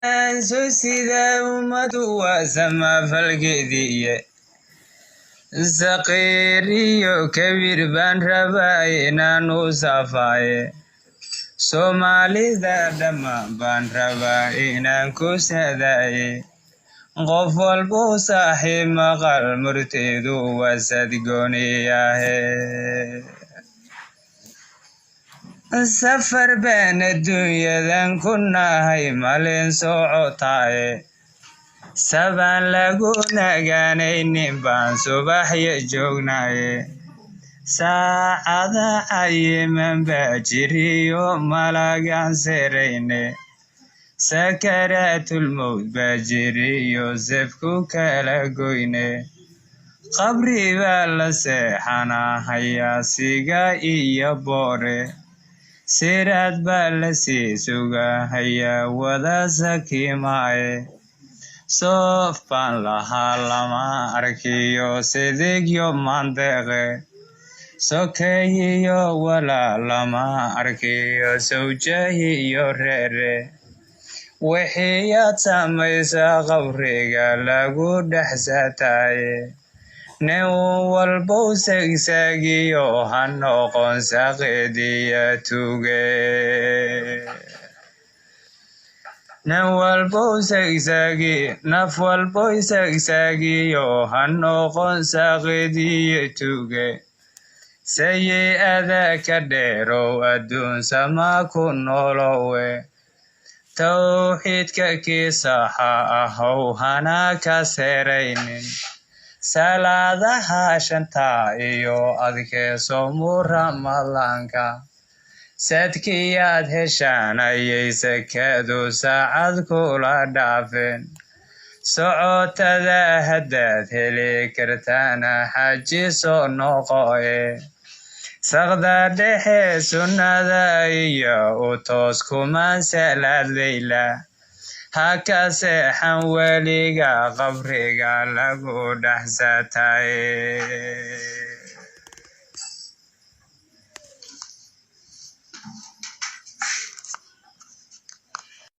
Soo sida ummadu waa samafalkeediiye, saqiir iyo kabiir baan rabaa inaan u safaaye, Soomaalida dhammaan baan rabaa inaan ku sadaaye, qof walbuu saaxiib maqal murtidu waa sadgooniyahe. Safar baan adduunyadan ku nahay malin socotaaye, sabaan lagu nagaanaynin baan subaxya joognaaye, saacada cayiman baa jiriyo malagaan serayne, sakaraatulmowt baa jiriyo sefku kala goyne, qabri baa la seexanahayaa siga iyo boore, siraad baa la sii sugahayaa wada sakimaaye, soof baan lahaa lama arkiyo sidigyo mandeeqe, sokeeyiyo walaa lama arkiyo sawjahiyo reere, wixiyaad samaysaa qabriga lagu dhex sataaye, nin walbow sagsaagiyo ha noqon saqidiya tuge, nin walbow sagsaagi, naf walbow sagsaagiyo ha noqon saqidiya tuge, sayi-ada ka dheerow adduun sama ku noolowe, towxiidka kii saxa ahow hana ka seeraynin, salaadaha shanta iyo adkeyso ramadaanka, sadkiyaad heshaan ayay sakadu saacad kula dhaafeen, socotada haddaad heli kartaana xaji soo noqoe, saqda dhexe sunnada iyo u toos kumaan salaad leyla, ha ka seexan weliga qabriga lagu dhex sataaye.